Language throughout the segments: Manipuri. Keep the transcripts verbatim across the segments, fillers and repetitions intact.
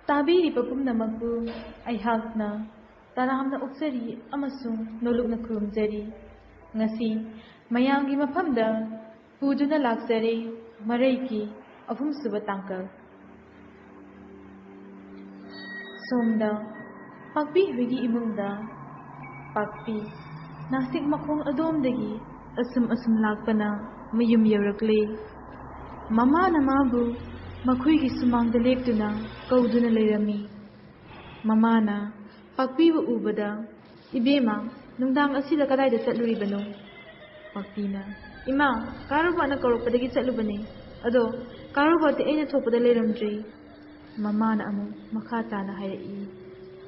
ꯇꯥꯕꯤꯔꯤꯕ ꯄꯨꯝꯅꯃꯛꯄꯨ ꯑꯩꯍꯥꯛꯅ ꯇꯔꯥꯝꯅ ꯑꯣꯛꯆꯔꯤ ꯑꯃꯁꯨꯡ ꯅꯣꯂꯨꯛꯅ ꯈꯨꯔꯨꯝꯖꯔꯤ꯫ ꯉꯁꯤ ꯃꯌꯥꯝꯒꯤ ꯃꯐꯝꯗ ꯄꯨꯗꯨꯅ ꯂꯥꯛꯆꯔꯦ ꯃꯔꯩꯒꯤ ꯑꯍꯨꯝꯁꯨꯕ ꯇꯥꯡꯀꯛ꯫ ꯁꯣꯝꯗ ꯄꯥꯛꯄꯤ ꯍꯣꯏꯒꯤ ꯏꯃꯨꯡꯗ ꯄꯥꯛꯄꯤ ꯅꯥꯁꯤꯛ ꯃꯈꯣꯡ ꯑꯗꯣꯝꯗꯒꯤ ꯑꯁꯨꯝ ꯑꯁꯨꯝ ꯂꯥꯛꯄꯅ ꯃꯌꯨꯝ ꯌꯧꯔꯛꯂꯦ꯫ ꯃꯃꯥꯅ ꯃꯥꯕꯨ ꯃꯈꯣꯏꯒꯤ ꯁꯨꯃꯥꯡꯗ ꯂꯦꯞꯇꯨꯅ ꯀꯧꯗꯨꯅ ꯂꯩꯔꯝꯃꯤ꯫ ꯃꯃꯥꯅ ꯄꯥꯛꯄꯤꯕꯨ ꯎꯕꯗ, "ꯏꯕꯦꯝꯃ, ꯅꯨꯡꯗꯥꯡ ꯑꯁꯤꯗ ꯀꯗꯥꯏꯗ ꯆꯠꯂꯨꯔꯤꯕꯅꯣ?" ꯄꯥꯛꯄꯤꯅ, "ꯏꯃꯥ, ꯀꯥ ꯔꯣꯕꯥꯔꯠꯅ ꯀꯧꯔꯛꯄꯗꯒꯤ ꯆꯠꯂꯨꯕꯅꯦ꯫ ꯑꯗꯣ ꯀꯥ ꯔꯣꯕꯥꯔꯠꯇꯤ ꯑꯩꯅ ꯊꯣꯛꯄꯗ ꯂꯩꯔꯝꯗ꯭ꯔꯦ꯫" ꯃꯃꯥꯅ ꯑꯃꯨꯛ ꯃꯈꯥ ꯇꯥꯅ ꯍꯥꯏꯔꯛꯏ,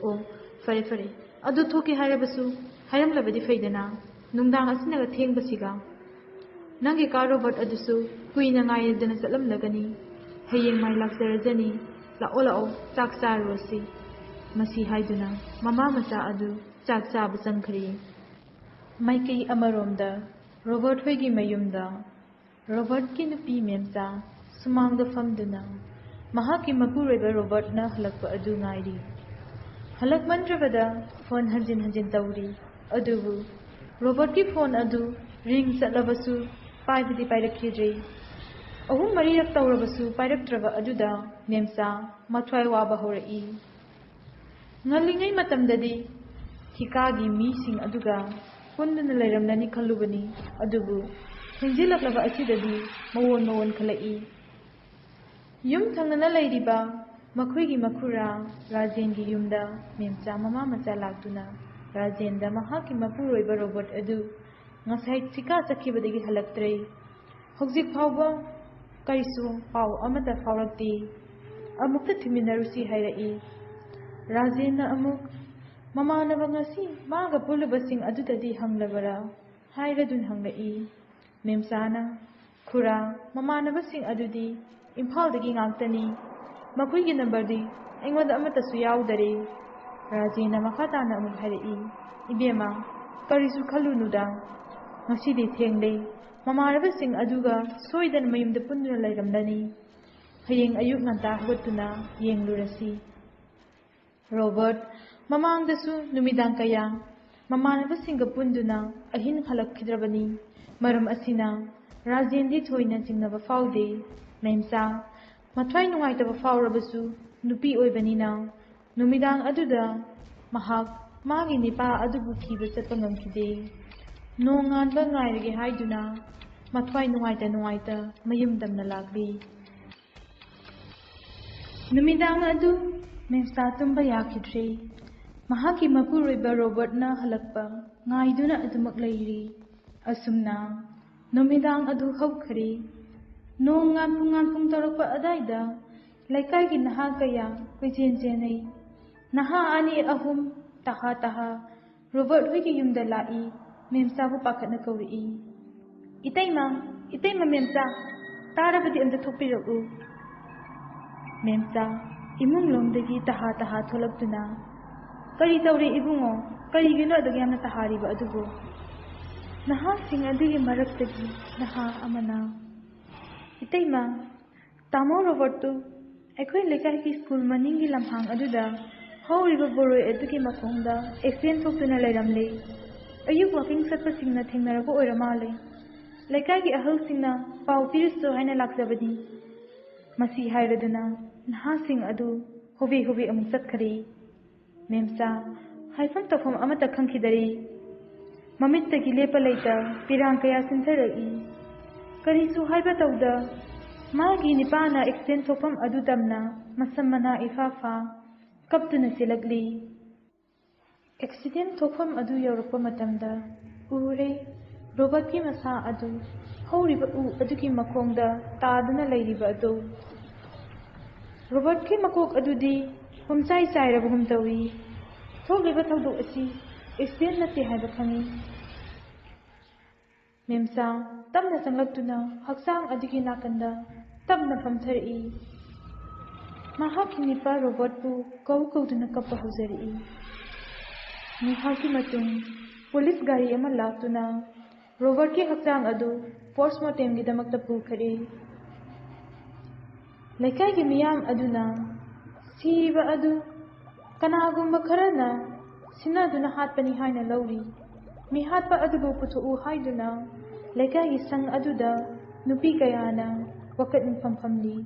"ꯑꯣ, ꯐꯔꯦ ꯐꯔꯦ, ꯑꯗꯨ ꯊꯣꯛꯀꯦ ꯍꯥꯏꯔꯕꯁꯨ ꯍꯥꯏꯔꯝꯂꯕꯗꯤ ꯐꯩꯗꯅ, ꯅꯨꯡꯗꯥꯡ ꯑꯁꯤꯅꯒ ꯊꯦꯡꯕꯁꯤꯒ꯫ ꯅꯪꯒꯤ ꯀꯥ ꯔꯣꯕꯥꯔꯠ ꯑꯗꯨꯁꯨ ꯀꯨꯏꯅ ꯉꯥꯏꯗꯅ ꯆꯠꯂꯝꯂꯒꯅꯤ꯫ ꯍꯌꯦꯡ ꯃꯥꯏ ꯂꯥꯛꯆꯔꯖꯅꯤ꯫ ꯂꯥꯛꯑꯣ ꯂꯥꯛꯑꯣ, ꯆꯥꯛ ꯆꯥꯔꯨꯔꯁꯤ꯫" ꯃꯁꯤ ꯍꯥꯏꯗꯨꯅ ꯃꯃꯥ ꯃꯆꯥ ꯑꯗꯨ ꯆꯥꯛ ꯆꯥꯕ ꯆꯪꯈ꯭ꯔꯦ꯫ ꯃꯥꯏꯀꯩ ꯑꯃꯔꯣꯝꯗ ꯔꯣꯕꯥꯔꯠ ꯍꯣꯏꯒꯤ ꯃꯌꯨꯝꯗ ꯔꯣꯕꯥꯔꯠꯀꯤ ꯅꯨꯄꯤ ꯃꯦꯝꯆꯥ ꯁꯨꯃꯥꯡꯗ ꯐꯝꯗꯨꯅ ꯃꯍꯥꯛꯀꯤ ꯃꯄꯨꯔꯣꯏꯕ ꯔꯣꯕꯥꯔꯠꯅ ꯍꯜꯂꯛꯄ ꯑꯗꯨ ꯉꯥꯏꯔꯤ꯫ ꯍꯜꯂꯛꯃꯟꯗ꯭ꯔꯕꯗ ꯐꯣꯟ ꯍꯟꯖꯤꯟ ꯍꯟꯖꯤꯟ ꯇꯧꯔꯤ꯫ ꯑꯗꯨꯕꯨ ꯔꯣꯕꯥꯔꯠꯀꯤ ꯐꯣꯟ ꯑꯗꯨ ꯔꯤꯡ ꯆꯠꯂꯕꯁꯨ ꯄꯥꯏꯕꯗꯤ ꯄꯥꯏꯔꯛꯈꯤꯗ꯭ꯔꯦ꯫ ꯑꯍꯨꯝ ꯃꯔꯤꯔꯛ ꯇꯧꯔꯕꯁꯨ ꯄꯥꯏꯔꯛꯇ꯭ꯔꯕ ꯑꯗꯨꯗ ꯃꯦꯝꯆꯥ ꯃꯊ꯭ꯋꯥꯏ ꯋꯥꯕ ꯍꯧꯔꯛꯏ꯫ ꯉꯜꯂꯤꯉꯩ ꯃꯇꯝꯗꯗꯤ ꯊꯤꯀꯥꯒꯤ ꯃꯤꯁꯤꯡ ꯑꯗꯨꯒ ꯄꯨꯟꯗꯨꯅ ꯂꯩꯔꯝꯂꯅꯤ ꯈꯜꯂꯨꯕꯅꯤ, ꯑꯗꯨꯕꯨ ꯊꯦꯡꯖꯤꯜꯂꯛꯂꯕ ꯑꯁꯤꯗꯗꯤ ꯃꯑꯣꯟ ꯃꯑꯣꯟ ꯈꯜꯂꯛꯏ꯫ ꯌꯨꯝ ꯊꯪꯅꯅ ꯂꯩꯔꯤꯕ ꯃꯈꯣꯏꯒꯤ ꯃꯈꯨꯔꯥ ꯔꯥꯖꯦꯟꯒꯤ ꯌꯨꯝꯗ ꯃꯦꯝꯆꯥ ꯃꯃꯥ ꯃꯆꯥ ꯂꯥꯛꯇꯨꯅ ꯔꯥꯖꯦꯟꯗ ꯃꯍꯥꯛꯀꯤ ꯃꯄꯨꯔꯣꯏꯕ ꯔꯣꯕꯣꯠ ꯑꯗꯨ ꯉꯁꯥꯏ ꯊꯤꯀꯥ ꯆꯠꯈꯤꯕꯗꯒꯤ ꯍꯜꯂꯛꯇ꯭ꯔꯦ꯫ ꯍꯧꯖꯤꯛ ꯐꯥꯎꯕ ꯀꯔꯤꯁꯨ ꯄꯥꯎ ꯑꯃꯠꯇ ꯐꯥꯎꯔꯛꯇꯦ꯫ ꯑꯃꯨꯛꯇ ꯊꯤꯃꯤꯟꯅꯔꯨꯁꯤ ꯍꯥꯏꯔꯛꯏ꯫ ꯔꯥꯖꯦꯟꯅ ꯑꯃꯨꯛ, "ꯃꯃꯥꯟꯅꯕ ꯉꯁꯤ ꯃꯥꯒ ꯄꯨꯜꯂꯨꯕꯁꯤꯡ ꯑꯗꯨꯗꯗꯤ ꯍꯪꯂꯕꯔꯥ?" ꯍꯥꯏꯔꯗꯨꯅ ꯍꯪꯂꯛꯏ꯫ ꯃꯦꯝꯆꯥꯅ, "ꯈꯨꯔꯥ, ꯃꯃꯥꯟꯅꯕꯁꯤꯡ ꯑꯗꯨꯗꯤ ꯏꯝꯐꯥꯜꯗꯒꯤ ꯉꯥꯛꯇꯅꯤ꯫ ꯃꯈꯣꯏꯒꯤ ꯅꯝꯕꯔꯗꯤ ꯑꯩꯉꯣꯟꯗ ꯑꯃꯠꯇꯁꯨ ꯌꯥꯎꯗꯔꯦ꯫" ꯔꯥꯖꯦꯟꯅ ꯃꯈꯥ ꯇꯥꯅ ꯑꯃꯨꯛ ꯍꯥꯏꯔꯛꯏ, "ꯏꯕꯦꯝꯃ, ꯀꯔꯤꯁꯨ ꯈꯜꯂꯨꯅꯨꯗ꯫ ꯉꯁꯤꯗꯤ ꯊꯦꯡꯂꯦ꯫ ꯃꯃꯥꯟꯅꯕꯁꯤꯡ ꯑꯗꯨꯒ ꯁꯣꯏꯗꯅ ꯃꯌꯨꯝꯗ ꯄꯨꯟꯗꯨꯅ ꯂꯩꯔꯝꯂꯅꯤ꯫ ꯍꯌꯦꯡ ꯑꯌꯨꯛ ꯉꯟꯇꯥ ꯍꯧꯒꯠꯇꯨꯅ ꯌꯦꯡꯂꯨꯔꯁꯤ꯫" ꯔꯣꯕꯔꯠ ꯃꯃꯥꯡꯗꯁꯨ ꯅꯨꯃꯤꯗꯥꯡ ꯀꯌꯥ ꯃꯃꯥꯟꯅꯕꯁꯤꯡꯒ ꯄꯨꯟꯗꯨꯅ ꯑꯍꯤꯡ ꯍꯜꯂꯛꯈꯤꯗ꯭ꯔꯕꯅꯤ꯫ ꯃꯔꯝ ꯑꯁꯤꯅ ꯔꯥꯖꯦꯟꯗꯤ ꯊꯣꯏꯅ ꯆꯤꯡꯅꯕ ꯐꯥꯎꯗꯦ꯫ ꯃꯦꯝꯆꯥ ꯃꯊ꯭ꯋꯥꯏ ꯅꯨꯡꯉꯥꯏꯇꯕ ꯐꯥꯎꯔꯕꯁꯨ, ꯅꯨꯄꯤ ꯑꯣꯏꯕꯅꯤꯅ ꯅꯨꯃꯤꯗꯥꯡ ꯑꯗꯨꯗ ꯃꯍꯥꯛ ꯃꯥꯒꯤ ꯅꯤꯄꯥ ꯑꯗꯨꯕꯨ ꯊꯤꯕ ꯆꯠꯄ ꯉꯝꯈꯤꯗꯦ꯫ ꯅꯣꯡꯉꯥꯟꯕ ꯉꯥꯏꯔꯒꯦ ꯍꯥꯏꯗꯨꯅ ꯃꯊ꯭ꯋꯥꯏ ꯅꯨꯡꯉꯥꯏꯇ ꯅꯨꯡꯉꯥꯏꯇ ꯃꯌꯨꯝ ꯇꯝꯅ ꯂꯥꯛꯂꯤ꯫ ꯅꯨꯃꯤꯗꯥꯡ ꯑꯗꯨ ꯃꯦꯝꯆꯥ ꯇꯨꯝꯕ ꯌꯥꯈꯤꯗ꯭ꯔꯦ꯫ ꯃꯍꯥꯛꯀꯤ ꯃꯄꯨꯔꯣꯏꯕ ꯔꯣꯕꯔꯠꯅ ꯍꯜꯂꯛꯄ ꯉꯥꯏꯗꯨꯅ ꯑꯗꯨꯃꯛ ꯂꯩꯔꯤ꯫ ꯑꯁꯨꯝꯅ ꯅꯨꯃꯤꯗꯥꯡ ꯑꯗꯨ ꯍꯧꯈ꯭ꯔꯦ꯫ ꯅꯣꯡ ꯉꯥꯟꯐꯨꯡ ꯉꯥꯟꯐꯨꯡ ꯇꯧꯔꯛꯄ ꯑꯗꯥꯏꯗ ꯂꯩꯀꯥꯏꯒꯤ ꯅꯍꯥ ꯀꯌꯥ ꯀꯣꯏꯆꯦꯟ ꯆꯦꯟꯅꯩ꯫ ꯅꯍꯥ ꯑꯅꯤ ꯑꯍꯨꯝ ꯇꯍꯥ ꯇꯍꯥ ꯔꯣꯕꯔꯠ ꯍꯣꯏꯒꯤ ꯌꯨꯝꯗ ꯂꯥꯛꯏ꯫ ꯃꯦꯝꯆꯥꯕꯨ ꯄꯥꯈꯠꯅ ꯀꯧꯔꯛꯏ꯫ "ꯏꯇꯩꯃ, ꯏꯇꯩꯃ ꯃꯦꯝꯆꯥ, ꯇꯥꯔꯕꯗꯤ ꯑꯝꯇ ꯊꯣꯛꯄꯤꯔꯛꯎ꯫" ꯃꯦꯝꯆꯥ ꯏꯃꯨꯡ ꯂꯣꯝꯗꯒꯤ ꯇꯍꯥ ꯇꯍꯥ ꯊꯣꯛꯂꯛꯇꯨꯅ, "ꯀꯔꯤ ꯇꯧꯔꯦ ꯏꯕꯨꯡꯉꯣ? ꯀꯔꯤꯒꯤꯅꯣ ꯑꯗꯨꯛ ꯌꯥꯝꯅ ꯇꯍꯥꯔꯤꯕ ꯑꯗꯨꯕꯨ?" ꯅꯍꯥꯁꯤꯡ ꯑꯗꯨꯒꯤ ꯃꯔꯛꯇꯒꯤ ꯅꯍꯥ ꯑꯃꯅ, "ꯏꯇꯩꯃ, ꯇꯥꯃꯣ ꯔꯣꯕꯔꯠꯇꯨ ꯑꯩꯈꯣꯏ ꯂꯩꯀꯥꯏꯒꯤ ꯁ꯭ꯀꯨꯜ ꯃꯅꯤꯡꯒꯤ ꯂꯝꯍꯥꯡ ꯑꯗꯨꯗ ꯍꯧꯔꯤꯕ ꯕꯣꯔꯣꯏ ꯑꯗꯨꯒꯤ ꯃꯈꯣꯡꯗ ꯑꯦꯛꯁꯤꯗꯦꯟ ꯊꯣꯛꯇꯨꯅ ꯂꯩꯔꯝꯂꯦ꯫ ꯑꯌꯨꯛ ꯋꯥꯀꯤꯡ ꯆꯠꯄꯁꯤꯡꯅ ꯊꯦꯡꯅꯔꯛꯄ ꯑꯣꯏꯔ ꯃꯥꯜꯂꯦ꯫ ꯂꯩꯀꯥꯏꯒꯤ ꯑꯍꯜꯁꯤꯡꯅ ꯄꯥꯎ ꯄꯤꯔꯨꯁꯨ ꯍꯥꯏꯅ ꯂꯥꯛꯆꯕꯅꯤ꯫" ꯃꯁꯤ ꯍꯥꯏꯔꯗꯨꯅ ꯅꯍꯥꯁꯤꯡ ꯑꯗꯨ ꯍꯣꯕꯦ ꯍꯣꯕꯦ ꯑꯃꯨꯛ ꯆꯠꯈ꯭ꯔꯦ꯫ ꯃꯦꯝꯆꯥ ꯍꯥꯏꯐꯝ ꯇꯧꯐꯝ ꯑꯃꯠꯇ ꯈꯪꯈꯤꯗꯔꯦ꯫ ꯃꯃꯤꯠꯇꯒꯤ ꯂꯦꯞꯄ ꯂꯩꯇ ꯄꯤꯔꯥꯡ ꯀꯌꯥ ꯆꯤꯟꯊꯔꯛꯏ꯫ ꯀꯔꯤꯁꯨ ꯍꯥꯏꯕ ꯇꯧꯗ ꯃꯥꯒꯤ ꯅꯤꯄꯥꯅ ꯑꯦꯛꯁꯤꯗꯦꯟ ꯊꯣꯛꯐꯝ ꯑꯗꯨ ꯇꯝꯅ ꯃꯁꯝ ꯃꯅꯥ ꯏꯐꯥ ꯐꯥ ꯀꯞꯇꯨꯅ ꯆꯦꯜꯂꯛꯂꯤ꯫ ꯑꯦꯛꯁꯤꯗꯦꯟ ꯊꯣꯛꯐꯝ ꯑꯗꯨ ꯌꯧꯔꯛꯄ ꯃꯇꯝꯗ ꯎꯔꯦ, ꯔꯣꯕꯔꯠꯀꯤ ꯃꯁꯥ ꯑꯗꯨ ꯍꯧꯔꯤꯕ ꯎ ꯑꯗꯨꯒꯤ ꯃꯈꯣꯡꯗ ꯇꯥꯗꯨꯅ ꯂꯩꯔꯤꯕ ꯑꯗꯨ꯫ ꯔꯣꯕꯔꯠꯀꯤ ꯃꯀꯣꯛ ꯑꯗꯨꯗꯤ ꯄꯨꯝꯆꯥꯏ ꯆꯥꯏꯔꯕꯒꯨꯝ ꯇꯧꯏ꯫ ꯊꯣꯛꯂꯤꯕ ꯊꯧꯗꯣꯛ ꯑꯁꯤ ꯑꯦꯛꯁꯤꯗꯦꯟ ꯅꯠꯇꯦ ꯍꯥꯏꯕ ꯈꯪꯏ꯫ ꯃꯦꯝꯆꯥ ꯇꯞꯅ ꯆꯪꯂꯛꯇꯨꯅ ꯍꯛꯆꯥꯡ ꯑꯗꯨꯒꯤ ꯅꯥꯀꯟꯗ ꯇꯞꯅ ꯐꯝꯊꯔꯛꯏ꯫ ꯃꯍꯥꯛꯀꯤ ꯅꯤꯄꯥ ꯔꯣꯕꯔꯠꯄꯨ ꯀꯧ ꯀꯧꯗꯨꯅ ꯀꯞꯄ ꯍꯧꯖꯔꯛꯏ꯫ ꯉꯥꯏꯍꯥꯛꯀꯤ ꯃꯇꯨꯡ ꯄꯨꯂꯤꯁ ꯒꯥꯔꯤ ꯑꯃ ꯂꯥꯛꯇꯨꯅ ꯔꯣꯕꯔꯠꯀꯤ ꯍꯛꯆꯥꯡ ꯑꯗꯨ ꯄꯣꯁꯃꯣꯔꯇꯦꯝꯒꯤꯗꯃꯛꯇ ꯄꯨꯈ꯭ꯔꯦ꯫ ꯂꯩꯀꯥꯏꯒꯤ ꯃꯤꯌꯥꯝ ꯑꯗꯨꯅ ꯁꯤꯕ ꯑꯗꯨ ꯀꯅꯥꯒꯨꯝꯕ ꯈꯔꯅ ꯁꯤꯟꯅꯗꯨꯅ ꯍꯥꯠꯄꯅꯤ ꯍꯥꯏꯅ ꯂꯧꯔꯤ꯫ ꯃꯤꯍꯥꯠꯄ ꯑꯗꯨꯕꯨ ꯄꯨꯊꯣꯛꯎ ꯍꯥꯏꯗꯨꯅ ꯂꯩꯀꯥꯏꯒꯤ ꯁꯪ ꯑꯗꯨꯗ ꯅꯨꯄꯤ ꯀꯌꯥꯅ ꯋꯥꯀꯠ ꯃꯤꯐꯝ ꯐꯝꯂꯤ꯫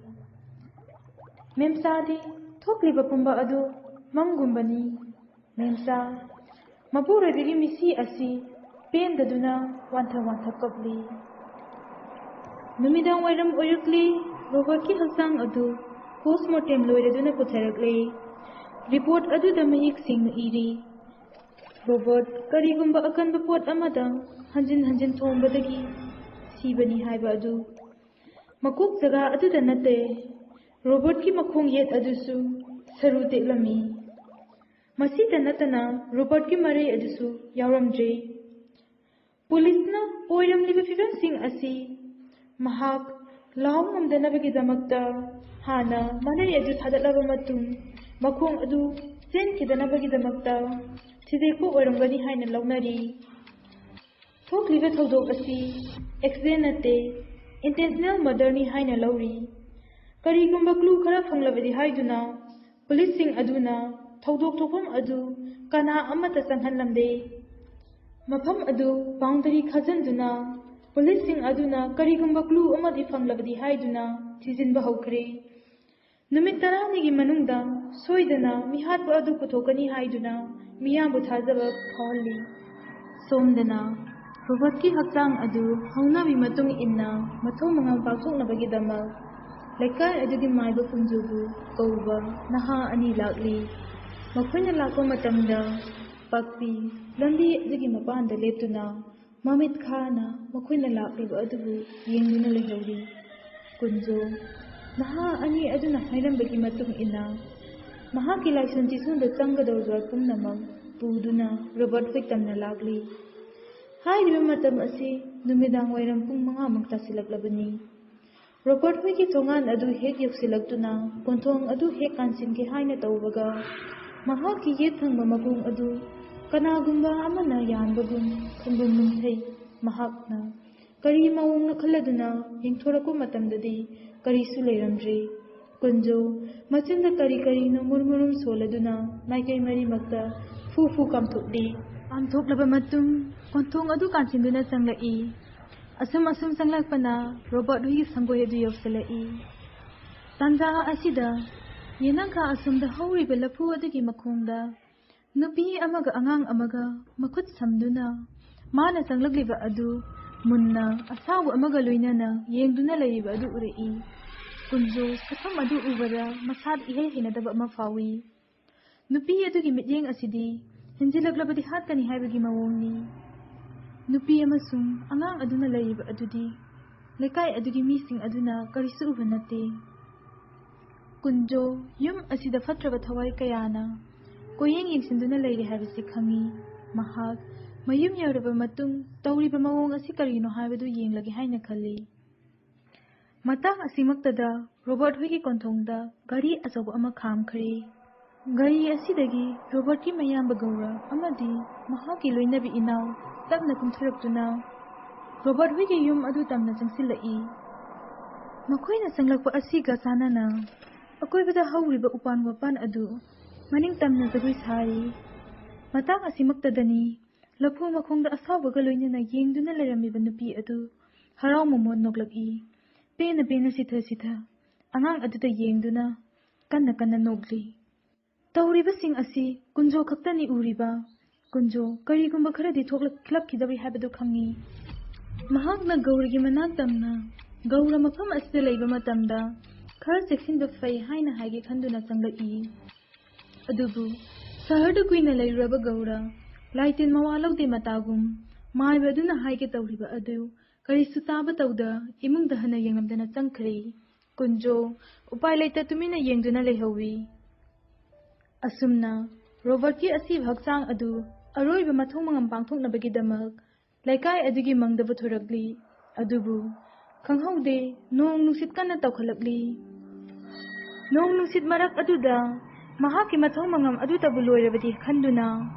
ꯃꯦꯝꯆꯥꯗꯤ ꯊꯣꯛꯂꯤꯕ ꯄꯨꯝꯕ ꯑꯗꯨ ꯃꯪꯒꯨꯝꯕꯅꯤ꯫ ꯃꯦꯝꯆꯥ, ꯃꯄꯨꯔꯣꯏꯕꯒꯤ ꯃꯤꯁꯤ ꯑꯁꯤ ꯄꯦꯟꯗꯗꯨꯅ ꯋꯥꯟꯊ ꯋꯥꯟꯊ ꯀꯞꯂꯤ꯫ ꯅꯨꯃꯤꯗꯥꯡ ꯋꯥꯏꯔꯝ ꯑꯣꯏꯔꯛꯂꯤ꯫ ꯔꯣꯕꯔꯠꯀꯤ ꯍꯛꯆꯥꯡ ꯑꯗꯨ ꯄꯣꯁꯃꯣꯔꯇꯦꯝ ꯂꯣꯏꯔꯗꯨꯅ ꯄꯨꯊꯔꯛꯂꯦ꯫ ꯔꯤꯄꯣꯔꯠ ꯑꯗꯨꯗ ꯃꯌꯦꯛ ꯁꯦꯡꯅ ꯏꯔꯤ, ꯔꯣꯕꯔꯠ ꯀꯔꯤꯒꯨꯝꯕ ꯑꯀꯟꯕ ꯄꯣꯠ ꯑꯃꯗ ꯍꯟꯖꯤꯟ ꯍꯟꯖꯤꯟ ꯊꯣꯝꯕꯗꯒꯤ ꯁꯤꯕꯅꯤ ꯍꯥꯏꯕ ꯑꯗꯨ꯫ ꯃꯀꯣꯛ ꯖꯒꯥ ꯑꯗꯨꯗ ꯅꯠꯇꯦ, ꯔꯣꯕꯔꯠꯀꯤ ꯃꯈꯣꯡ ꯌꯦꯠ ꯑꯗꯨꯁꯨ ꯁꯔꯨ ꯇꯦꯛꯂꯝꯃꯤ꯫ ꯃꯁꯤꯇ ꯅꯠꯇꯅ ꯔꯣꯕꯔꯠꯀꯤ ꯃꯔꯩ ꯑꯗꯨꯁꯨ ꯌꯥꯎꯔꯝꯗ꯭ꯔꯦ꯫ ꯄꯨꯂꯤꯁꯅ ꯑꯣꯏꯔꯝꯂꯤꯕ ꯐꯤꯕꯝꯁꯤꯡ ꯑꯁꯤ ꯃꯍꯥꯛ ꯂꯥꯎ ꯉꯝꯗꯅꯕꯒꯤꯗꯃꯛꯇ ꯍꯥꯟꯅ ꯃꯔꯩ ꯑꯗꯨ ꯊꯥꯗꯠꯂꯕ ꯃꯇꯨꯡ ꯃꯈꯣꯡ ꯑꯗꯨ ꯆꯦꯟꯈꯤꯗꯅꯕꯒꯤꯗꯃꯛꯇ ꯊꯤꯗꯦꯛꯄ ꯑꯣꯏꯔꯝꯒꯅꯤ ꯍꯥꯏꯅ ꯂꯧꯅꯔꯤ꯫ ꯊꯣꯛꯂꯤꯕ ꯊꯧꯗꯣꯛ ꯑꯁꯤ ꯑꯦꯛꯁꯤꯗꯦꯟ ꯅꯠꯇꯦ, ꯏꯟꯇꯦꯟꯁꯅꯦꯜ ꯃꯔꯗꯔꯅꯤ ꯍꯥꯏꯅ ꯂꯧꯔꯤ꯫ ꯀꯔꯤꯒꯨꯝꯕ ꯀ꯭ꯂꯨ ꯈꯔ ꯐꯪꯂꯕꯗꯤ ꯍꯥꯏꯗꯨꯅ ꯄꯨꯂꯤꯁꯁꯤꯡ ꯑꯗꯨꯅ ꯊꯧꯗꯣꯛ ꯊꯣꯛꯐꯝ ꯑꯗꯨ ꯀꯅꯥ ꯑꯃꯠꯇ ꯆꯪꯍꯜꯂꯝꯗꯦ꯫ ꯃꯐꯝ ꯑꯗꯨ ꯕꯥꯎꯟꯗꯔꯤ ꯈꯥꯖꯤꯟꯗꯨꯅ ꯄꯨꯂꯤꯁꯁꯤꯡ ꯑꯗꯨꯅ ꯀꯔꯤꯒꯨꯝꯕ ꯀ꯭ꯂꯨ ꯑꯃꯗꯤ ꯐꯪꯂꯕꯗꯤ ꯍꯥꯏꯗꯨꯅ ꯊꯤꯖꯤꯟꯕ ꯍꯧꯈ꯭ꯔꯦ꯫ ꯅꯨꯃꯤꯠ ꯇꯔꯥꯅꯤꯒꯤ ꯃꯅꯨꯡꯗ ꯁꯣꯏꯗꯅ ꯃꯤꯍꯥꯠꯄ ꯑꯗꯨ ꯄꯨꯊꯣꯛꯀꯅꯤ ꯍꯥꯏꯗꯨꯅ ꯃꯤꯌꯥꯝꯕꯨ ꯊꯥꯖꯕ ꯐꯥꯎꯍꯜꯂꯤ꯫ ꯁꯣꯝꯗꯅ ꯔꯣꯕꯔꯠꯀꯤ ꯍꯛꯆꯥꯡ ꯑꯗꯨ ꯍꯧꯅꯕꯤ ꯃꯇꯨꯡ ꯏꯟꯅ ꯃꯊꯧ ꯃꯉꯝ ꯄꯥꯡꯊꯣꯛꯅꯕꯒꯤꯗꯃꯛ ꯂꯩꯀꯥꯏ ꯑꯗꯨꯒꯤ ꯃꯥꯏꯕ ꯀꯨꯟꯖꯨꯕꯨ ꯀꯧꯕ ꯅꯍꯥ ꯑꯅꯤ ꯂꯥꯛꯂꯤ꯫ ꯃꯈꯣꯏꯅ ꯂꯥꯛꯄ ꯃꯇꯝꯗ ꯄꯥꯛꯄꯤ ꯂꯝꯕꯤ ꯑꯗꯨꯒꯤ ꯃꯄꯥꯟꯗ ꯂꯦꯞꯇꯨꯅ ꯃꯃꯤꯠ ꯈꯥꯅ ꯃꯈꯣꯏꯅ ꯂꯥꯛꯂꯤꯕ ꯑꯗꯨꯕꯨ ꯌꯦꯡꯗꯨꯅ ꯂꯩꯍꯧꯔꯤ꯫ ꯀꯨꯟꯖꯣ, ꯅꯍꯥ ꯑꯅꯤ ꯑꯗꯨꯅ ꯍꯥꯏꯔꯝꯕꯒꯤ ꯃꯇꯨꯡ ꯏꯟꯅ, ꯃꯍꯥꯛꯀꯤ ꯂꯥꯏꯁꯣꯟ ꯆꯤꯁꯨꯡꯗ ꯆꯪꯒꯗꯧꯔꯤꯕ ꯄꯨꯝꯅꯃꯛ ꯄꯨꯗꯨꯅ ꯔꯣꯕꯔꯠ ꯍꯣꯏ ꯇꯝꯅ ꯂꯥꯛꯂꯤ꯫ ꯍꯥꯏꯔꯤꯕ ꯃꯇꯝ ꯑꯁꯤ ꯅꯨꯃꯤꯗꯥꯡ ꯋꯥꯏꯔꯝ ꯄꯨꯡ ꯃꯉꯥꯃꯨꯛ ꯇꯥꯁꯤꯜꯂꯛꯂꯕꯅꯤ꯫ ꯔꯣꯕꯔꯠ ꯍꯣꯏꯒꯤ ꯊꯣꯡꯒꯥꯟ ꯑꯗꯨ ꯍꯦꯛ ꯌꯧꯁꯤꯜꯂꯛꯇꯨꯅ ꯀꯣꯟꯊꯣꯡ ꯑꯗꯨ ꯍꯦꯛ ꯀꯥꯟꯁꯤꯟꯒꯦ ꯍꯥꯏꯅ ꯇꯧꯕꯒ, ꯃꯍꯥꯛꯀꯤ ꯌꯦꯠ ꯊꯪꯕ ꯃꯈꯣꯡ ꯑꯗꯨ ꯀꯅꯥꯒꯨꯝꯕ ꯑꯃꯅ ꯌꯥꯟꯕꯒꯨꯝ ꯈꯪꯕꯝ ꯂꯨꯝꯊꯩ꯫ ꯃꯍꯥꯛꯅ ꯀꯔꯤ ꯃꯑꯣꯡꯅꯣ ꯈꯜꯂꯗꯨꯅ ꯌꯦꯡꯊꯣꯔꯛꯄ ꯃꯇꯝꯗꯗꯤ ꯀꯔꯤꯁꯨ ꯂꯩꯔꯝꯗ꯭ꯔꯤ꯫ ꯀꯨꯟꯖꯣ ꯃꯆꯤꯟꯗ ꯀꯔꯤ ꯀꯔꯤꯅꯣ ꯃꯨꯔꯨꯝ ꯃꯨꯔꯨꯝ ꯁꯣꯜꯂꯗꯨꯅ ꯃꯥꯏꯀꯩ ꯃꯔꯤꯃꯛꯇ ꯐꯨ ꯐꯨ ꯀꯥꯝꯊꯣꯛꯂꯤ꯫ ꯀꯥꯝꯊꯣꯛꯂꯕ ꯃꯇꯨꯡ ꯀꯣꯟꯊꯣꯡ ꯑꯗꯨ ꯀꯥꯟꯁꯤꯟꯗꯨꯅ ꯆꯪꯂꯛꯏ꯫ ꯑꯁꯨꯝ ꯑꯁꯨꯝ ꯆꯪꯂꯛꯄꯅ ꯔꯣꯕꯣꯠ ꯍꯨꯏꯒꯤ ꯁꯪꯒꯣꯏ ꯑꯗꯨ ꯌꯧꯁꯤꯜꯂꯛꯏ꯫ ꯇꯥꯟꯖꯥ ꯑꯁꯤꯗ ꯌꯦꯅꯈꯥ ꯑꯁꯣꯝꯗ ꯍꯧꯔꯤꯕ ꯂꯐꯨ ꯑꯗꯨꯒꯤ ꯃꯈꯣꯡꯗ ꯅꯨꯄꯤ ꯑꯃꯒ ꯑꯉꯥꯡ ꯑꯃꯒ ꯃꯈꯨꯠ ꯁꯝꯗꯨꯅ ꯃꯥꯅ ꯆꯪꯂꯛꯂꯤꯕ ꯑꯗꯨ ꯃꯨꯟꯅ ꯑꯁꯥꯎꯕ ꯑꯃꯒ ꯂꯣꯏꯅꯅ ꯌꯦꯡꯗꯨꯅ ꯂꯩꯔꯤꯕ ꯑꯗꯨ ꯎꯔꯛꯏ꯫ ꯀꯨꯟꯖꯣ ꯁꯛꯐꯝ ꯑꯗꯨ ꯎꯕꯗ ꯃꯁꯥꯗ ꯏꯍꯩ ꯍꯩꯅꯗꯕ ꯑꯃ ꯐꯥꯎꯏ꯫ ꯅꯨꯄꯤ ꯑꯗꯨꯒꯤ ꯃꯤꯠꯌꯦꯡ ꯑꯁꯤꯗꯤ ꯍꯦꯟꯖꯤꯜꯂꯛꯂꯕꯗꯤ ꯍꯥꯠꯀꯅꯤ ꯍꯥꯏꯕꯒꯤ ꯃꯑꯣꯡꯅꯤ꯫ ꯅꯨꯄꯤ ꯑꯃꯁꯨꯡ ꯑꯉꯥꯡ ꯑꯗꯨꯅ ꯂꯩꯔꯤꯕ ꯑꯗꯨꯗꯤ ꯂꯩꯀꯥꯏ ꯑꯗꯨꯒꯤ ꯃꯤꯁꯤꯡ ꯑꯗꯨꯅ ꯀꯔꯤꯁꯨ ꯎꯕ ꯅꯠꯇꯦ꯫ ꯀꯨꯟꯖꯣ ꯌꯨꯝ ꯑꯁꯤꯗ ꯐꯠꯇ꯭ꯔꯕ ꯊꯋꯥꯏ ꯀꯌꯥꯅ ꯀꯣꯏꯌꯦꯡ ꯌꯦꯡꯁꯤꯟꯗꯨꯅ ꯂꯩꯔꯦ ꯍꯥꯏꯕꯁꯤ ꯈꯪꯏ꯫ ꯃꯍꯥꯛ ꯃꯌꯨꯝ ꯌꯧꯔꯕ ꯃꯇꯨꯡ ꯇꯧꯔꯤꯕ ꯃꯑꯣꯡ ꯑꯁꯤ ꯀꯔꯤꯅꯣ ꯍꯥꯏꯕꯗꯨ ꯌꯦꯡꯂꯒꯦ ꯍꯥꯏꯅ ꯈꯜꯂꯤ꯫ ꯃꯇꯥꯡ ꯑꯁꯤꯃꯛꯇꯗ ꯔꯣꯕꯣꯠ ꯍꯨꯏꯒꯤ ꯀꯣꯟꯊꯣꯡꯗ ꯒꯥꯔꯤ ꯑꯆꯧꯕ ꯑꯃ ꯈꯥꯝꯈ꯭ꯔꯦ꯫ ꯒꯥꯔꯤ ꯑꯁꯤꯗꯒꯤ ꯔꯣꯕꯣꯠꯀꯤ ꯃꯌꯥꯝꯕ ꯒꯧꯔ ꯑꯃꯗꯤ ꯃꯍꯥꯛꯀꯤ ꯂꯣꯏꯅꯕꯤ ꯏꯅꯥꯎ ꯇꯞꯅ ꯀꯨꯝꯊꯔꯛꯇꯨꯅ ꯔꯣꯕꯣꯠ ꯍꯨꯏꯒꯤ ꯌꯨꯝ ꯑꯗꯨ ꯇꯝꯅ ꯆꯪꯁꯤꯜꯂꯛꯏ꯫ ꯃꯈꯣꯏꯅ ꯆꯪꯂꯛꯄ ꯑꯁꯤꯒ ꯆꯥꯟꯅꯅ ꯑꯀꯣꯏꯕꯗ ꯍꯧꯔꯤꯕ ꯎꯄꯥꯟ ꯋꯥꯄꯥꯟ ꯑꯗꯨ ꯃꯅꯤꯡ ꯇꯝꯅ ꯖꯒꯣꯏ ꯁꯥꯔꯤ꯫ ꯃꯇꯥꯡ ꯑꯁꯤꯃꯛꯇꯗꯅꯤ ꯂꯐꯨ ꯃꯈꯣꯡꯗ ꯑꯁꯥꯎꯕꯒ ꯂꯣꯏꯅꯅ ꯌꯦꯡꯗꯨꯅ ꯂꯩꯔꯝꯃꯤꯕ ꯅꯨꯄꯤ ꯑꯗꯨ ꯍꯔꯥꯎ ꯃꯃꯣꯟ ꯅꯣꯛꯂꯛꯏ꯫ ꯄꯦꯟꯅ ꯄꯦꯟꯅ ꯁꯤꯊ ꯁꯤꯊ ꯑꯉꯥꯡ ꯑꯗꯨꯗ ꯌꯦꯡꯗꯨꯅ ꯀꯟꯅ ꯀꯟꯅ ꯅꯣꯛꯂꯤ꯫ ꯇꯧꯔꯤꯕꯁꯤꯡ ꯑꯁꯤ ꯀꯨꯟꯖꯣ ꯈꯛꯇꯅꯤ ꯎꯔꯤꯕ꯫ ꯀꯨꯟꯖꯣ ꯀꯔꯤꯒꯨꯝꯕ ꯈꯔꯗꯤ ꯊꯣꯛꯂꯛꯈꯤꯗꯧꯔꯤ ꯍꯥꯏꯕꯗꯨ ꯈꯪꯏ꯫ ꯃꯍꯥꯛꯅ ꯒꯧꯔꯒꯤ ꯃꯅꯥꯛ ꯇꯝꯅ ꯒꯧꯔ ꯃꯐꯝ ꯑꯁꯤꯗ ꯂꯩꯕ ꯃꯇꯝꯗ ꯈꯔ ꯆꯦꯛꯁꯤꯟꯕ ꯐꯩ ꯍꯥꯏꯅ ꯍꯥꯏꯒꯦ ꯈꯟꯗꯨꯅ ꯆꯪꯂꯛꯏ꯫ ꯑꯗꯨꯕꯨ ꯁꯍꯔꯗ ꯀꯨꯏꯅ ꯂꯩꯔꯨꯔꯕ ꯒꯧꯔ ꯂꯥꯏꯇꯤꯟ ꯃꯋꯥ ꯂꯧꯗꯦ ꯃꯇꯥꯒꯨꯝ ꯃꯥꯏꯕ ꯑꯗꯨꯅ ꯍꯥꯏꯒꯦ ꯇꯧꯔꯤꯕ ꯑꯗꯨ ꯀꯔꯤꯁꯨ ꯇꯥꯕ ꯇꯧꯗ ꯏꯃꯨꯡꯗ ꯍꯟꯅ ꯌꯦꯡꯂꯝꯗꯅ ꯆꯪꯈ꯭ꯔꯦ꯫ ꯀꯨꯟꯖꯣ ꯎꯄꯥꯏ ꯂꯩꯇ ꯇꯨꯃꯤꯟꯅ ꯌꯦꯡꯗꯨꯅ ꯂꯩꯍꯧꯋꯤ꯫ ꯑꯁꯨꯝꯅ ꯔꯣꯕꯔꯠꯀꯤ ꯑꯁꯤꯕ ꯍꯛꯆꯥꯡ ꯑꯗꯨ ꯑꯔꯣꯏꯕ ꯃꯊꯧ ꯃꯉꯝ ꯄꯥꯡꯊꯣꯛꯅꯕꯒꯤꯗꯃꯛ ꯂꯩꯀꯥꯏ ꯑꯗꯨꯒꯤ ꯃꯪꯗ ꯄꯨꯊꯣꯔꯛꯂꯤ꯫ ꯑꯗꯨꯕꯨ ꯈꯪꯍꯧꯗꯦ, ꯅꯣꯡ ꯅꯨꯡꯁꯤꯠ ꯀꯟꯅ ꯇꯧꯈꯠꯂꯛꯂꯤ꯫ ꯅꯣꯡ ꯅꯨꯡꯁꯤꯠ ꯃꯔꯛ ꯑꯗꯨꯗ ꯃꯍꯥꯛꯀꯤ ꯃꯊꯧ ꯃꯉꯝ ꯑꯗꯨꯇꯕꯨ ꯂꯣꯏꯔꯕꯗꯤ ꯈꯟꯗꯨꯅ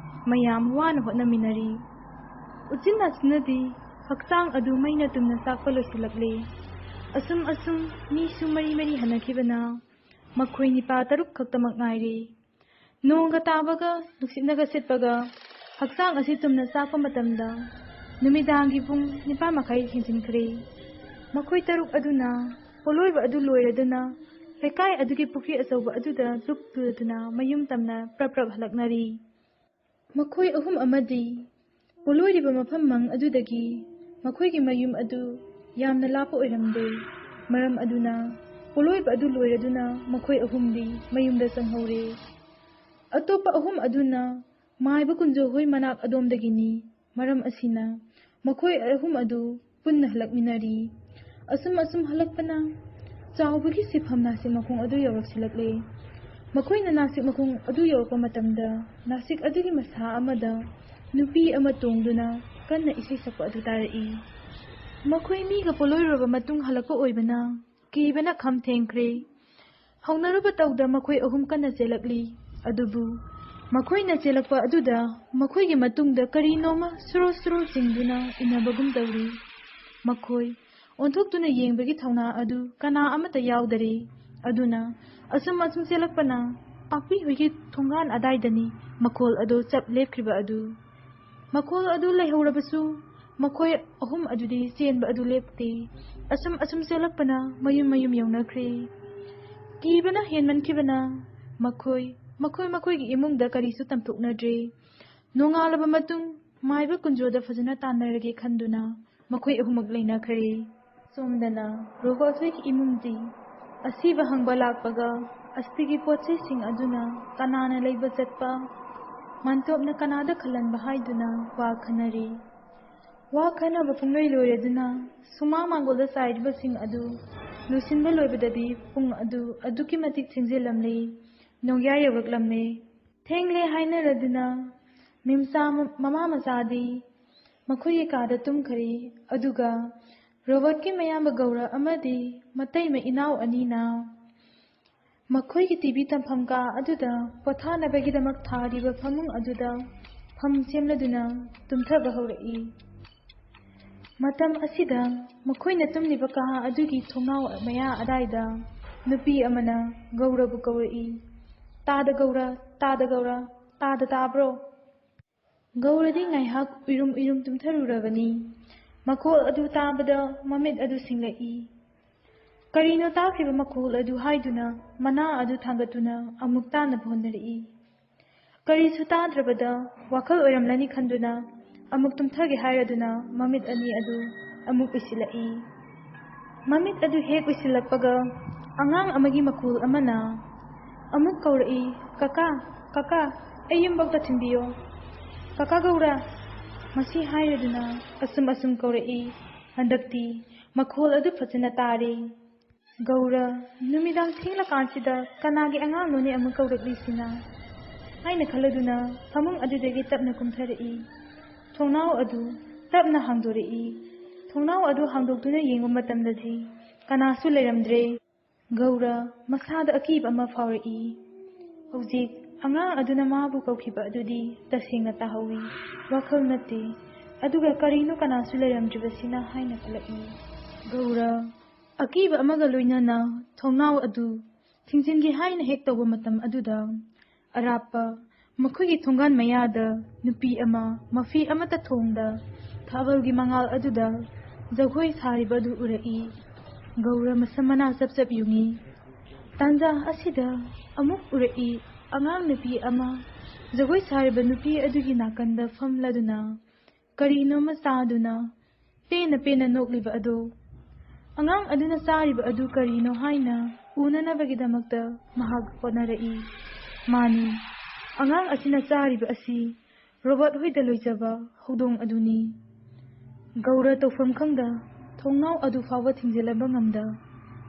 ꯃꯌꯥꯝ ꯋꯥꯅ ꯍꯣꯠꯅꯃꯤꯟꯅꯔꯤ꯫ ꯎꯆꯤꯟ ꯅꯥꯆꯤꯟꯅꯗꯤ ꯍꯛꯆꯥꯡ ꯑꯗꯨ ꯃꯩꯅ ꯇꯨꯝꯅ ꯆꯥꯛꯄ ꯂꯣꯏꯁꯤꯜꯂꯛꯂꯦ꯫ ꯑꯁꯨꯝ ꯑꯁꯨꯝ ꯃꯤꯁꯨ ꯃꯔꯤ ꯃꯔꯤ ꯍꯟꯅꯈꯤꯕꯅ ꯃꯈꯣꯏ ꯅꯤꯄꯥ ꯇꯔꯨꯛ ꯈꯛꯇꯃꯛ ꯉꯥꯏꯔꯦ꯫ ꯅꯣꯡꯒ ꯇꯥꯕꯒ ꯅꯨꯡꯁꯤꯠꯅꯒ ꯁꯤꯠꯄꯒ ꯍꯛꯆꯥꯡ ꯑꯁꯤ ꯆꯨꯝꯅ ꯆꯥꯛꯄ ꯃꯇꯝꯗ ꯅꯨꯃꯤꯗꯥꯡꯒꯤ ꯄꯨꯡ ꯅꯤꯄꯥꯟ ꯃꯈꯥꯏ ꯍꯦꯟꯖꯤꯟꯈ꯭ꯔꯦ꯫ ꯃꯈꯣꯏ ꯇꯔꯨꯛ ꯑꯗꯨꯅ ꯄꯣꯂꯣꯏꯕ ꯑꯗꯨ ꯂꯣꯏꯔꯗꯨꯅ ꯂꯩꯀꯥꯏ ꯑꯗꯨꯒꯤ ꯄꯨꯈ꯭ꯔꯤ ꯑꯆꯧꯕ ꯑꯗꯨꯗ ꯂꯨꯞꯇꯨꯗꯨꯅ ꯃꯌꯨꯝ ꯇꯝꯅ ꯄ꯭ꯔꯞ ꯄ꯭ꯔꯞ ꯍꯜꯂꯛꯅꯔꯤ꯫ ꯃꯈꯣꯏ ꯑꯍꯨꯝ ꯑꯃꯗꯤ ꯄꯣꯂꯣꯏꯔꯤꯕ ꯃꯐꯝ ꯃꯪ ꯑꯗꯨꯗꯒꯤ ꯃꯈꯣꯏꯒꯤ ꯃꯌꯨꯝ ꯑꯗꯨ ꯌꯥꯝꯅ ꯂꯥꯞꯄ ꯑꯣꯏꯔꯝꯗꯦ꯫ ꯃꯔꯝ ꯑꯗꯨꯅ ꯄꯣꯂꯣꯏꯕ ꯑꯗꯨ ꯂꯣꯏꯔꯗꯨꯅ ꯃꯈꯣꯏ ꯑꯍꯨꯝꯗꯤ ꯃꯌꯨꯝꯗ ꯆꯪꯍꯧꯔꯦ꯫ ꯑꯇꯣꯞꯄ ꯑꯍꯨꯝ ꯑꯗꯨꯅ ꯃꯥꯏꯕ ꯀꯨꯟꯖꯣ ꯍꯣꯏ ꯃꯅꯥꯛ ꯑꯗꯣꯝꯗꯒꯤꯅꯤ꯫ ꯃꯔꯝ ꯑꯁꯤꯅ ꯃꯈꯣꯏ ꯑꯍꯨꯝ ꯑꯗꯨ ꯄꯨꯟꯅ ꯍꯜꯂꯛꯃꯤꯟꯅꯔꯤ꯫ ꯑꯁꯨꯝ ꯑꯁꯨꯝ ꯍꯜꯂꯛꯄꯅ ꯆꯥꯎꯕꯒꯤ ꯁꯤꯐꯝ ꯅꯥꯁꯤꯛ ꯃꯈꯣꯡ ꯑꯗꯨ ꯌꯧꯔꯛꯁꯤꯜꯂꯛꯂꯦ꯫ ꯃꯈꯣꯏꯅ ꯅꯥꯁꯤꯛ ꯃꯈꯣꯡ ꯑꯗꯨ ꯌꯧꯔꯛꯄ ꯃꯇꯝꯗ ꯅꯥꯁꯤꯛ ꯑꯗꯨꯒꯤ ꯃꯁꯥ ꯑꯃꯗ ꯅꯨꯄꯤ ꯑꯃ ꯇꯣꯡꯗꯨꯅ ꯀꯟꯅ ꯏꯁꯩ ꯁꯛꯄ ꯑꯗꯨ ꯇꯥꯔꯛꯏ꯫ ꯃꯈꯣꯏ ꯃꯤꯒ ꯄꯣꯂꯣꯏꯔꯨꯔꯕ ꯃꯇꯨꯡ ꯍꯜꯂꯛꯄ ꯑꯣꯏꯕꯅ ꯀꯤꯕꯅ ꯈꯝ ꯊꯦꯡꯈ꯭ꯔꯦ꯫ ꯍꯧꯅꯔꯨꯕ ꯇꯧꯗ ꯃꯈꯣꯏ ꯑꯍꯨꯝ ꯀꯟꯅ ꯆꯦꯜꯂꯛꯂꯤ꯫ ꯑꯗꯨꯕꯨ ꯃꯈꯣꯏꯅ ꯆꯦꯜꯂꯛꯄ ꯑꯗꯨꯗ ꯃꯈꯣꯏꯒꯤ ꯃꯇꯨꯡꯗ ꯀꯔꯤꯅꯣꯃ ꯁꯨꯔꯨ ꯁꯨꯔꯨ ꯆꯤꯡꯗꯨꯅ ꯏꯟꯅꯕꯒꯨꯝ ꯇꯧꯔꯤ꯫ ꯃꯈꯣꯏ ꯑꯣꯟꯊꯣꯛꯇꯨꯅ ꯌꯦꯡꯕꯒꯤ ꯊꯧꯅꯥ ꯑꯗꯨ ꯀꯅꯥ ꯑꯃꯠꯇ ꯌꯥꯎꯗꯔꯦ꯫ ꯑꯗꯨꯅ ꯑꯁꯨꯝ ꯑꯁꯨꯝ ꯆꯦꯜꯂꯛꯄꯅ ꯄꯥꯛꯄꯤ ꯍꯣꯏꯒꯤ ꯊꯣꯡꯒꯥꯟ ꯑꯗꯥꯏꯗꯅꯤ ꯃꯈꯣꯜ ꯑꯗꯨ ꯆꯞ ꯂꯦꯞꯈ꯭ꯔꯤꯕ ꯑꯗꯨ꯫ ꯃꯈꯣꯜ ꯑꯗꯨ ꯂꯩꯍꯧꯔꯕꯁꯨ ꯃꯈꯣꯏ ꯑꯍꯨꯝ ꯑꯗꯨꯗꯤ ꯆꯦꯟꯕ ꯑꯗꯨ ꯂꯦꯞꯇꯦ꯫ ꯑꯁꯨꯝ ꯑꯁꯨꯝ ꯆꯦꯜꯂꯛꯄꯅ ꯃꯌꯨꯝ ꯃꯌꯨꯝ ꯌꯧꯅꯈ꯭ꯔꯦ꯫ ꯀꯤꯕꯅ ꯍꯦꯟꯃꯟꯈꯤꯕꯅ ꯃꯈꯣꯏ ꯃꯈꯣꯏ ꯃꯈꯣꯏꯒꯤ ꯏꯃꯨꯡꯗ ꯀꯔꯤꯁꯨ ꯇꯝꯊꯣꯛꯅꯗ꯭ꯔꯦ꯫ ꯅꯣꯡꯉꯥꯜꯂꯕ ꯃꯇꯨꯡ ꯃꯥꯏꯕ ꯀꯨꯟꯖꯣꯗ ꯐꯖꯅ ꯇꯥꯟꯅꯔꯒꯦ ꯈꯟꯗꯨꯅ ꯃꯈꯣꯏ ꯑꯍꯨꯝꯃꯛ ꯂꯩꯅꯈ꯭ꯔꯦ꯫ ꯁꯣꯝꯗꯅ ꯔꯣꯕꯣꯠ ꯍꯣꯏꯒꯤ ꯏꯃꯨꯡꯗꯤ ꯑꯁꯤꯕ ꯍꯪꯕ ꯂꯥꯛꯄꯒ ꯑꯁꯤꯒꯤ ꯄꯣꯠ ꯆꯩꯁꯤꯡ ꯑꯗꯨꯅ ꯀꯅꯥꯅ ꯂꯩꯕ ꯆꯠꯄ, ꯃꯥꯟꯇꯣꯞꯅ ꯀꯅꯥꯗ ꯈꯜꯍꯟꯕ ꯍꯥꯏꯗꯨꯅ ꯋꯥ ꯈꯟꯅꯔꯤ꯫ ꯋꯥ ꯈꯟꯅꯕ ꯄꯨꯡꯂꯣꯏ ꯂꯣꯏꯔꯗꯨꯅ ꯁꯨꯃꯥꯡ ꯃꯥꯡꯒꯣꯜꯗ ꯆꯥꯏꯔꯤꯕꯁꯤꯡ ꯑꯗꯨ ꯂꯣꯏꯁꯤꯟꯕ ꯂꯣꯏꯕꯗꯗꯤ ꯄꯨꯡ ꯑꯗꯨ ꯑꯗꯨꯛꯀꯤ ꯃꯇꯤꯛ ꯊꯦꯡꯖꯤꯜꯂꯝꯂꯦ꯫ ꯅꯣꯡꯌꯥꯏ ꯌꯧꯔꯛꯂꯝꯃꯦ꯫ ꯊꯦꯡꯂꯦ ꯍꯥꯏꯅꯔꯗꯨꯅ ꯃꯤꯝꯆꯥ ꯃ-, ꯃꯃꯥ ꯃꯆꯥꯗꯤ ꯃꯈꯣꯏꯒꯤ ꯀꯥꯗ ꯇꯨꯝꯈ꯭ꯔꯦ꯫ ꯑꯗꯨꯒ ꯔꯣꯕꯣꯠꯀꯤ ꯃꯌꯥꯝꯕ ꯒꯧꯔ ꯑꯃꯗꯤ ꯃꯇꯩꯃ ꯏꯅꯥꯎ ꯑꯅꯤꯅ ꯃꯈꯣꯏꯒꯤ ꯇꯤꯚꯤ ꯇꯝꯐꯝ ꯀꯥ ꯑꯗꯨꯗ ꯄꯣꯊꯥꯅꯕꯒꯤꯗꯃꯛ ꯊꯥꯔꯤꯕ ꯐꯃꯨꯡ ꯑꯗꯨꯗ ꯐꯝ ꯁꯦꯝꯂꯗꯨꯅ ꯇꯨꯝꯊꯕ ꯍꯧꯔꯛꯏ꯫ ꯃꯇꯝ ꯑꯁꯤꯗ ꯃꯈꯣꯏꯅ ꯇꯨꯝꯂꯤꯕ ꯀꯥ ꯑꯗꯨꯒꯤ ꯊꯣꯡꯅꯥꯎ ꯃꯌꯥ ꯑꯗꯥꯏꯗ ꯅꯨꯄꯤ ꯑꯃꯅ ꯒꯧꯔꯕꯨ ꯀꯧꯔꯛꯏ, "ꯇꯥꯗ ꯒꯧꯔ, ꯇꯥꯗ ꯒꯧꯔ, ꯇꯥꯗ ꯇꯥꯕ꯭ꯔꯣ?" ꯒꯧꯔꯗꯤ ꯉꯥꯏꯍꯥꯛ ꯎꯏꯔꯨꯝ ꯎꯏꯔꯨꯝ ꯇꯨꯝꯊꯔꯨꯔꯕꯅꯤ꯫ ꯃꯈꯣꯜ ꯑꯗꯨ ꯇꯥꯕꯗ ꯃꯃꯤꯠ ꯑꯗꯨ ꯁꯤꯡꯂꯛꯏ꯫ ꯀꯔꯤꯅꯣ ꯇꯥꯈ꯭ꯔꯤꯕ ꯃꯈꯣꯜ ꯑꯗꯨ ꯍꯥꯏꯗꯨꯅ ꯃꯅꯥ ꯑꯗꯨ ꯊꯥꯡꯒꯠꯇꯨꯅ ꯑꯃꯨꯛ ꯇꯥꯅꯕ ꯍꯣꯠꯅꯔꯛꯏ꯫ ꯀꯔꯤꯁꯨ ꯇꯥꯗ꯭ꯔꯕꯗ ꯋꯥꯈꯜ ꯑꯣꯏꯔꯝꯂꯅꯤ ꯈꯟꯗꯨꯅ ꯑꯃꯨꯛ ꯇꯨꯝꯊꯒꯦ ꯍꯥꯏꯔꯗꯨꯅ ꯃꯃꯤꯠ ꯑꯅꯤ ꯑꯗꯨ ꯑꯃꯨꯛ ꯎꯏꯁꯤꯜꯂꯛꯏ꯫ ꯃꯃꯤꯠ ꯑꯗꯨ ꯍꯦꯛ ꯎꯏꯁꯤꯜꯂꯛꯄꯒ ꯑꯉꯥꯡ ꯑꯃꯒꯤ ꯃꯈꯣꯜ ꯑꯃꯅ ꯑꯃꯨꯛ ꯀꯧꯔꯛꯏ, "ꯀꯀꯥ, ꯀꯀꯥ, ꯑꯩ ꯌꯨꯝꯕꯧꯇ ꯊꯤꯟꯕꯤꯌꯣ꯫ ꯀꯀꯥ ꯒꯧꯔ!" ꯃꯁꯤ ꯍꯥꯏꯔꯗꯨꯅ ꯑꯁꯨꯝ ꯑꯁꯨꯝ ꯀꯧꯔꯛꯏ꯫ ꯍꯟꯗꯛꯇꯤ ꯃꯈꯣꯜ ꯑꯗꯨ ꯐꯖꯅ ꯇꯥꯔꯦ꯫ "ꯒꯧꯔ, ꯅꯨꯃꯤꯗꯥꯡ ꯊꯦꯡꯂꯀꯥꯟꯁꯤꯗ ꯀꯅꯥꯒꯤ ꯑꯉꯥꯡꯅꯣꯅꯦ ꯑꯃꯨꯛ ꯀꯧꯔꯛꯂꯤꯁꯤꯅ?" ꯍꯥꯏꯅ ꯈꯜꯂꯗꯨꯅ ꯐꯃꯨꯡ ꯑꯗꯨꯗꯒꯤ ꯇꯞꯅ ꯀꯨꯝꯊꯔꯛꯏ꯫ ꯊꯣꯡꯅꯥꯎ ꯑꯗꯨ ꯇꯞꯅ ꯍꯥꯡꯗꯣꯔꯛꯏ꯫ ꯊꯣꯡꯅꯥꯎ ꯑꯗꯨ ꯍꯥꯡꯗꯣꯛꯇꯨꯅ ꯌꯦꯡꯕ ꯃꯇꯝꯗꯗꯤ ꯀꯅꯥꯁꯨ ꯂꯩꯔꯝꯗ꯭ꯔꯦ꯫ ꯒꯧꯔ ꯃꯁꯥꯗ ꯑꯀꯤꯕ ꯑꯃ ꯐꯥꯎꯔꯛꯏ꯫ ꯍꯧꯖꯤꯛ ꯑꯉꯥꯡ ꯑꯗꯨꯅ ꯃꯥꯕꯨ ꯀꯧꯈꯤꯕ ꯑꯗꯨꯗꯤ ꯇꯁꯦꯡꯅ ꯇꯥꯍꯧꯏ, ꯋꯥꯈꯜ ꯅꯠꯇꯦ꯫ ꯑꯗꯨꯒ ꯀꯔꯤꯅꯣ ꯀꯅꯥꯁꯨ ꯂꯩꯔꯝꯗ꯭ꯔꯤꯕꯁꯤꯅ ꯍꯥꯏꯅ ꯈꯜꯂꯛꯏ꯫ ꯒꯧꯔ ꯑꯀꯤꯕ ꯑꯃꯒ ꯂꯣꯏꯅꯅ ꯊꯣꯡꯅꯥꯎ ꯑꯗꯨ ꯊꯤꯡꯖꯤꯟꯒꯦ ꯍꯥꯏꯅ ꯍꯦꯛ ꯇꯧꯕ ꯃꯇꯝ ꯑꯗꯨꯗ, ꯑꯔꯥꯞꯄ ꯃꯈꯣꯏꯒꯤ ꯊꯣꯡꯒꯥꯟ ꯃꯌꯥꯗ ꯅꯨꯄꯤ ꯑꯃ ꯃꯐꯤ ꯑꯃꯠꯇ ꯊꯣꯡꯗ ꯊꯥꯕꯜꯒꯤ ꯃꯉꯥꯜ ꯑꯗꯨꯗ ꯖꯒꯣꯏ ꯁꯥꯔꯤꯕ ꯑꯗꯨ ꯎꯔꯛꯏ꯫ ꯒꯧꯔ ꯃꯁꯝ ꯃꯅꯥ ꯆꯞ ꯆꯞ ꯌꯨꯡꯏ꯫ ꯇꯥꯟꯖꯥ ꯑꯁꯤꯗ ꯑꯃꯨꯛ ꯎꯔꯛꯏ, ꯑꯉꯥꯡ ꯅꯨꯄꯤ ꯑꯃ ꯖꯒꯣꯏ ꯁꯥꯔꯤꯕ ꯅꯨꯄꯤ ꯑꯗꯨꯒꯤ ꯅꯥꯀꯟꯗ ꯐꯝꯂꯗꯨꯅ ꯀꯔꯤꯅꯣꯃ ꯆꯥꯗꯨꯅ ꯄꯦꯟꯅ ꯄꯦꯟꯅ ꯅꯣꯛꯂꯤꯕ ꯑꯗꯨ꯫ ꯑꯉꯥꯡ ꯑꯗꯨꯅ ꯆꯥꯔꯤꯕ ꯑꯗꯨ ꯀꯔꯤꯅꯣ ꯍꯥꯏꯅ ꯎꯅꯅꯕꯒꯤꯗꯃꯛꯇ ꯃꯍꯥꯛ ꯍꯣꯠꯅꯔꯛꯏ꯫ ꯃꯥꯅꯤ, ꯑꯉꯥꯡ ꯑꯁꯤꯅ ꯆꯥꯔꯤꯕ ꯑꯁꯤ ꯔꯣꯕꯣꯠ ꯍꯣꯏꯗ ꯂꯣꯏꯖꯕ ꯍꯧꯗꯣꯡ ꯑꯗꯨꯅꯤ꯫ ꯒꯧꯔ ꯇꯧꯐꯝ ꯈꯪꯗ ꯊꯣꯡꯅꯥꯎ ꯑꯗꯨ ꯐꯥꯎꯕ ꯊꯤꯡꯖꯤꯜꯂꯕ ꯉꯝꯗ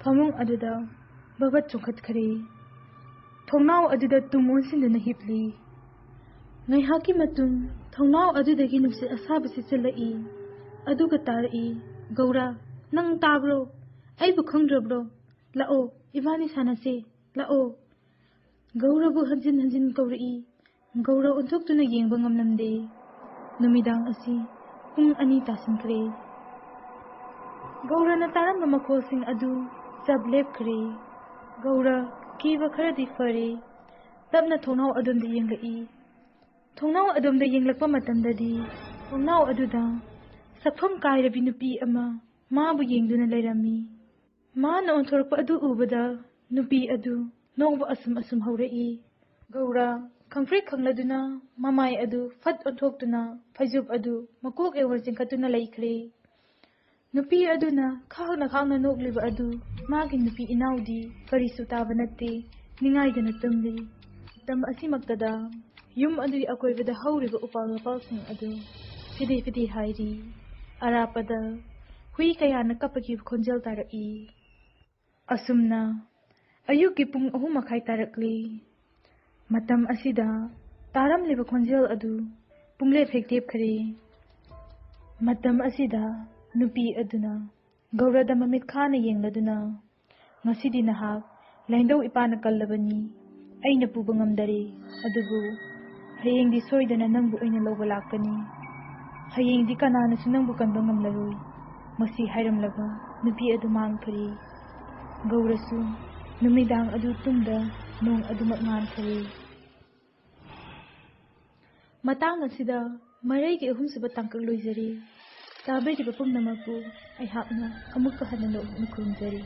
ꯐꯃꯨꯡ ꯑꯗꯨꯗ ꯕꯕꯠ ꯆꯣꯡꯈꯠꯈ꯭ꯔꯦ꯫ ꯊꯣꯡꯅꯥꯎ ꯑꯗꯨꯗ ꯇꯨꯝ ꯑꯣꯟꯁꯤꯟꯗꯨꯅ ꯍꯤꯞꯂꯤ꯫ ꯉꯥꯏꯍꯥꯛꯀꯤ ꯃꯇꯨꯡ ꯊꯣꯡꯅꯥꯎ ꯑꯗꯨꯗꯒꯤ ꯅꯨꯡꯁꯤꯠ ꯑꯁꯥꯕ ꯁꯤꯠꯆꯜꯂꯛꯏ꯫ ꯑꯗꯨꯒ ꯇꯥꯔꯛꯏ, "ꯒꯧꯔ, ꯅꯪ ꯇꯥꯕ꯭ꯔꯣ? ꯑꯩꯕꯨ ꯈꯪꯗ꯭ꯔꯕ꯭ꯔꯣ? ꯂꯥꯛꯑꯣ, ꯏꯕꯥꯅꯤ ꯁꯥꯟꯅꯁꯦ, ꯂꯥꯛꯑꯣ꯫" ꯒꯧꯔꯕꯨ ꯍꯟꯖꯤꯟ ꯍꯟꯖꯤꯟ ꯀꯧꯔꯛꯏ꯫ ꯒꯧꯔ ꯑꯣꯟꯊꯣꯛꯇꯨꯅ ꯌꯦꯡꯕ ꯉꯝꯂꯝꯗꯦ꯫ ꯅꯨꯃꯤꯗꯥꯡ ꯑꯁꯤ ꯄꯨꯡ ꯑꯅꯤ ꯇꯥꯁꯤꯟꯈ꯭ꯔꯦ꯫ ꯒꯧꯔꯅ ꯇꯥꯔꯝꯕ ꯃꯈꯣꯜꯁꯤꯡ ꯑꯗꯨ ꯆꯞ ꯂꯦꯞꯈ꯭ꯔꯦ꯫ ꯒꯧꯔ ꯀꯤꯕ ꯈꯔꯗꯤ ꯐꯔꯦ꯫ ꯇꯞꯅ ꯊꯣꯡꯅꯥꯎ ꯑꯗꯣꯝꯗ ꯌꯦꯡꯂꯛꯏ꯫ ꯊꯣꯡꯅꯥꯎ ꯑꯗꯣꯝꯗ ꯌꯦꯡꯂꯛꯄ ꯃꯇꯝꯗꯗꯤ ꯊꯣꯡꯅꯥꯎ ꯑꯗꯨꯗ ꯁꯛꯐꯝ ꯀꯥꯏꯔꯕꯤ ꯅꯨꯄꯤ ꯑꯃ ꯃꯥꯕꯨ ꯌꯦꯡꯗꯨꯅ ꯂꯩꯔꯝꯃꯤ꯫ ꯃꯥꯅ ꯑꯣꯟꯊꯣꯔꯛꯄ ꯑꯗꯨ ꯎꯕꯗ ꯅꯨꯄꯤ ꯑꯗꯨ ꯅꯣꯛꯄ ꯑꯁꯨꯝ ꯑꯁꯨꯝ ꯍꯧꯔꯛꯏ꯫ ꯒꯧꯔ ꯈꯪꯄ꯭ꯔꯦꯛ ꯈꯪꯂꯗꯨꯅ ꯃꯃꯥꯏ ꯑꯗꯨ ꯐꯠ ꯑꯣꯟꯊꯣꯛꯇꯨꯅ ꯐꯩꯖꯨꯞ ꯑꯗꯨ ꯃꯀꯣꯛ ꯌꯧꯅ ꯆꯤꯡꯈꯠꯇꯨꯅ ꯂꯩꯈ꯭ꯔꯦ꯫ ꯅꯨꯄꯤ ꯑꯗꯨꯅ ꯈꯥꯡꯅ ꯈꯥꯡꯅ ꯅꯣꯛꯂꯤꯕ ꯑꯗꯨ ꯃꯥꯒꯤ ꯅꯨꯄꯤ ꯏꯅꯥꯎꯗꯤ ꯀꯔꯤꯁꯨ ꯇꯥꯕ ꯅꯠꯇꯦ, ꯅꯤꯡꯉꯥꯏꯗꯅ ꯇꯨꯝꯂꯤ꯫ ꯃꯇꯝ ꯑꯁꯤꯃꯛꯇꯗ ꯌꯨꯝ ꯑꯗꯨꯒꯤ ꯑꯀꯣꯏꯕꯗ ꯍꯧꯔꯤꯕ ꯎꯄꯥꯜ ꯋꯥꯄꯥꯜꯁꯤꯡ ꯑꯗꯨ ꯐꯤꯗꯤ ꯐꯤꯗꯤ ꯍꯥꯏꯔꯤ꯫ ꯑꯔꯥꯞꯄꯗ ꯍꯨꯏ ꯀꯌꯥꯅ ꯀꯞꯄꯒꯤ ꯈꯣꯟꯖꯦꯜ ꯇꯥꯔꯛꯏ꯫ ꯑꯁꯨꯝꯅ ꯑꯌꯨꯛꯀꯤ ꯄꯨꯡ ꯑꯍꯨꯝ ꯃꯈꯥꯏ ꯇꯥꯔꯛꯂꯤ꯫ ꯃꯇꯝ ꯑꯁꯤꯗ ꯇꯥꯔꯝꯂꯤꯕ ꯈꯣꯟꯖꯦꯜ ꯑꯗꯨ ꯄꯨꯡꯂꯦꯞ ꯍꯦꯛ ꯂꯦꯞꯈ꯭ꯔꯦ꯫ ꯃꯇꯝ ꯑꯁꯤꯗ ꯅꯨꯄꯤ ꯑꯗꯨꯅ ꯒꯧꯔꯗ ꯃꯃꯤꯠ ꯈꯥꯅ ꯌꯦꯡꯂꯗꯨꯅ, "ꯉꯁꯤꯗꯤ ꯅꯍꯥꯛ ꯂꯥꯏꯅꯤꯡꯊꯧ ꯏꯄꯥꯅ ꯀꯜꯂꯕꯅꯤ, ꯑꯩꯅ ꯄꯨꯕ ꯉꯝꯗꯔꯦ, ꯑꯗꯨꯕꯨ ꯍꯌꯦꯡꯗꯤ ꯁꯣꯏꯗꯅ ꯅꯪꯕꯨ ꯑꯩꯅ ꯂꯧꯕ ꯂꯥꯛꯀꯅꯤ꯫ ꯍꯌꯦꯡꯗꯤ ꯀꯅꯥꯅꯁꯨ ꯅꯪꯕꯨ ꯀꯟꯕ ꯉꯝꯂꯔꯣꯏ"꯫ ꯃꯁꯤ ꯍꯥꯏꯔꯝꯂꯒ ꯅꯨꯄꯤ ꯑꯗꯨ ꯃꯥꯡꯈ꯭ꯔꯦ꯫ ꯒꯧꯔꯁꯨ ꯅꯨꯃꯤꯗꯥꯡ ꯑꯗꯨ ꯇꯨꯝꯗ ꯅꯣꯡ ꯑꯗꯨꯃꯛ ꯉꯥꯟꯈ꯭ꯔꯦ꯫ ꯃꯇꯥꯡ ꯑꯁꯤꯗ ꯃꯔꯩꯒꯤ ꯑꯍꯨꯝꯁꯨꯕ ꯇꯥꯡꯀꯛ ꯂꯣꯏꯖꯔꯤ꯫ ꯇꯥꯕꯤꯔꯤꯕ ꯄꯨꯝꯅꯃꯛꯄꯨ ꯑꯩꯍꯥꯛꯅ ꯑꯃꯨꯛꯀ ꯍꯟꯅ ꯅꯣꯛꯅ ꯈꯨꯔꯨꯝꯖꯔꯤ꯫